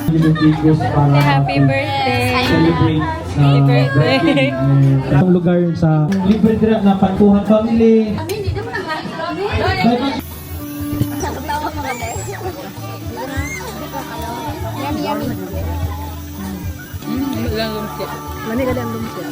Tigos para Happy birthday! Celebrate sa Happy birthday. birthday. Itong lugar sa libre dira na Pantuhan family. Bye. Yummy, yummy. Lang lumpia. Mani gali ang lumpia.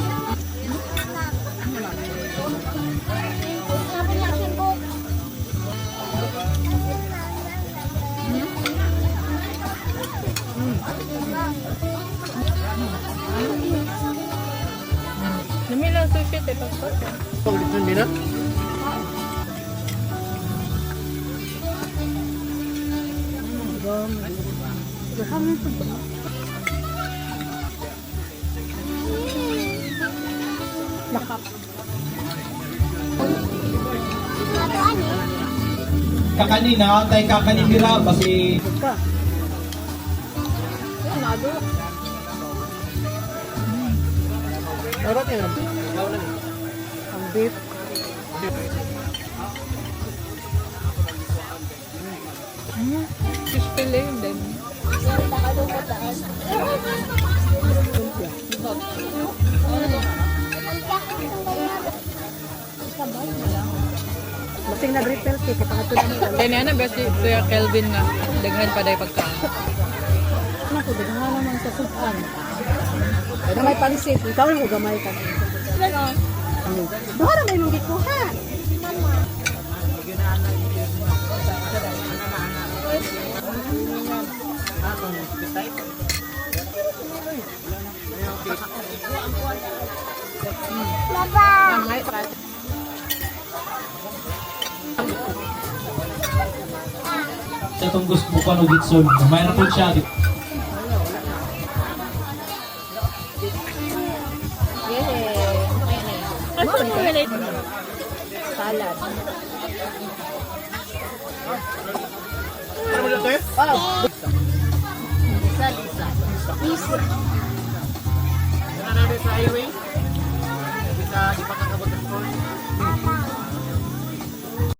Lami lang sushi te pagpag. Kakanin na, tay kakanin dira basi Ang beef. Fish fillet din. Masing nag-repel kay kapangato na mo. Kaya niya na best si Kuya Kelvin nga daghan pa day pagkaon. Ano ko daghan naman sa sukan. Kaya may pansit, ikaw lang ko gamay ka. Duha ra may imong gikuha. Sa itong gusto mo pa gitson. Gamay ra po siya. Salad. Oh. Lisa, Lisa. Lisa.